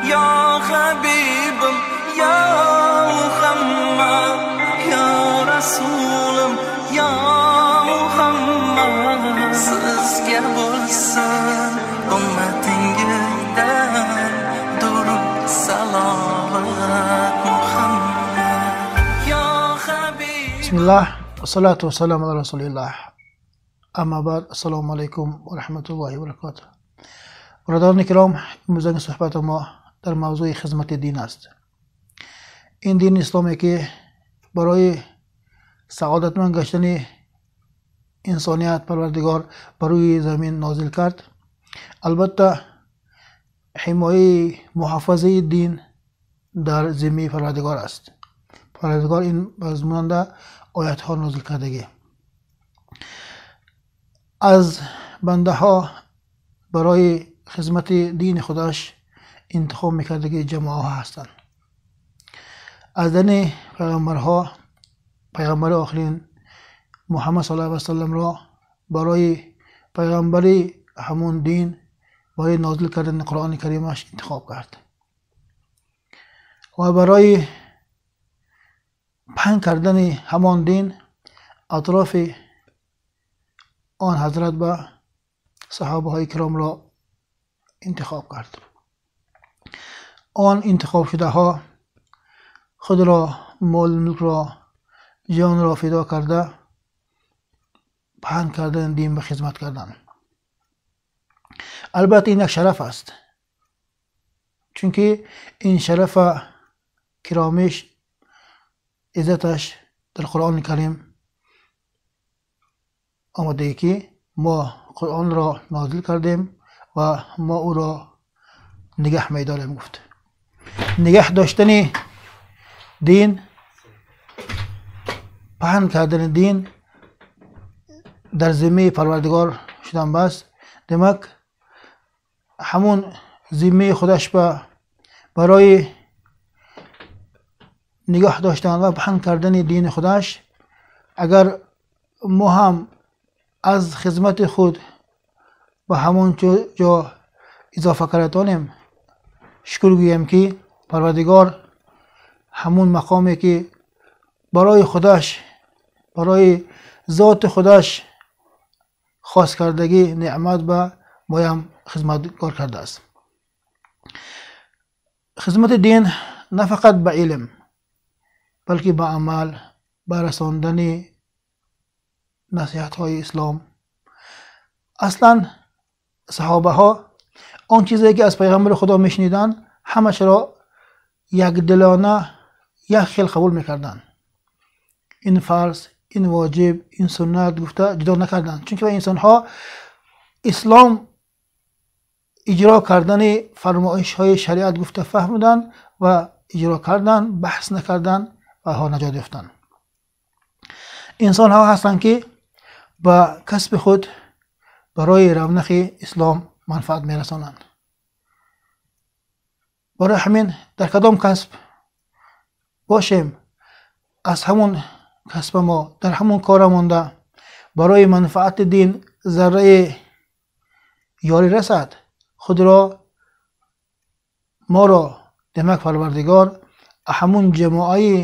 Ya Habibim, Ya Muhammad, Ya Rasulim, Ya Muhammad. Sizga bo'lsin ummatingizdan durud salovat Muhammad. Ya Habibim. Bismillah, vassalatu vassalamu ala rasulillah. Amma ba'd, assalomu alaykum va rahmatullohi va barakatuh. Бародарони киром, имрӯзаги суҳбати мо дар мавзӯи хизмати дин аст. Ин дини исломе ки барои саодатманд гаштани инсоният Парвардигор ба рӯи замин нозил кард, албатта ҳимояи муҳофазаи дин дар зиммаи Парвардигор аст. Парвардигор ин мазмунанда оятҳо нозил кардагӣ. Аз бандаҳо барои хизмати дини худаш интихоб мекардагӣ ҷамоаҳо ҳастанд. Аз дани пайғамбарҳо пайғамбари охирин Муҳаммад саллаллоҳу алайҳи васалламро барои пайғамбари ҳамун дин барои нозил кардани Қуръони Каримаш интихоб кард ва барои паҳн кардани ҳамон дин атрофи он ҳазрат ба саҳобаҳои киромро интихоб кард. Он интихобшудаҳо худро, мол мулкро, ҷонро фидо карда паҳн кардани дин ба хизмат кардан. Албатта ин як шараф аст, чунки ин шарафа киромиш, иззаташ дар Қуръони Карим омадае ки мо Қуръонро нозил кардем ва мо ӯро нигаҳ медорем, гуфт. Нигаҳ доштани дин, паҳн кардани дин дар зиммаи Парвардигор шудан бас. Демак, ҳамун зиммаи худаш барои нигоҳ доштан ва паҳн кардани дини худаш, агар мо ҳам аз хизмати худ ба ҳамон ҷо изофа карда тонем, шукр гӯем ки Парвардигор ҳамун мақоме ки барои худаш, барои зоти худаш хос кардагӣ неъмат ба моям хизматгор кардааст. Хизмати дин на фақат ба илм, балки ба амал, ба расондани насиҳатҳои ислом. Аслан саҳобаҳо он чизе ки аз пайғамбари Худо мешуниданд, ҳамашро якдилона як хел қабул мекарданд. Ин фарз, ин воҷиб, ин суннат гуфта ҷудо накарданд, чунки ба инсонҳо ислом иҷро кардани фармоишҳои шариат гуфта фаҳмиданд ва иҷро карданд, баҳс накарданд ва ҳо наҷот ёфтанд. Инсонҳо ҳастанд ки ба касби худ барои равнақи ислом манфаат мерасонанд. Барои ҳамин дар кадом касб бошем, аз ҳамун касба мо дар ҳамун кора монда барои манфаати дин зарраи ёрӣ расад, худро моро демак Парвардигор ҳамун ҷамоаи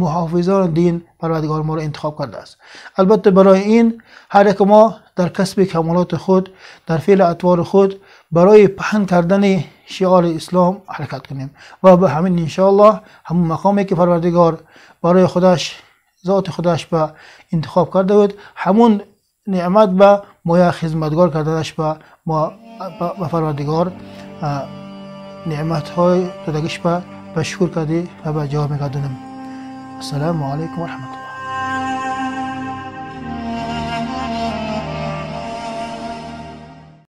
муҳофизони дин Парвардигор моро интихоб кардааст. Албатта барои ин ҳар яке мо дар касби камолоти худ, дар феъли атвори худ барои паҳн кардани шиори ислом ҳаракат кунем ва ба ҳамин иншоаллоҳ ҳамун мақоме ки Парвардигор барои худаш, зоти худаш ба интихоб карда буд, ҳамун неъмат ба моя хизматгор карданаш ба мо ба Парвардигор неъматҳои додагиш ба шукр кардӣ ва ба ҷавоб мегардонем. Ассалому алайкум ва раҳматуллоҳ.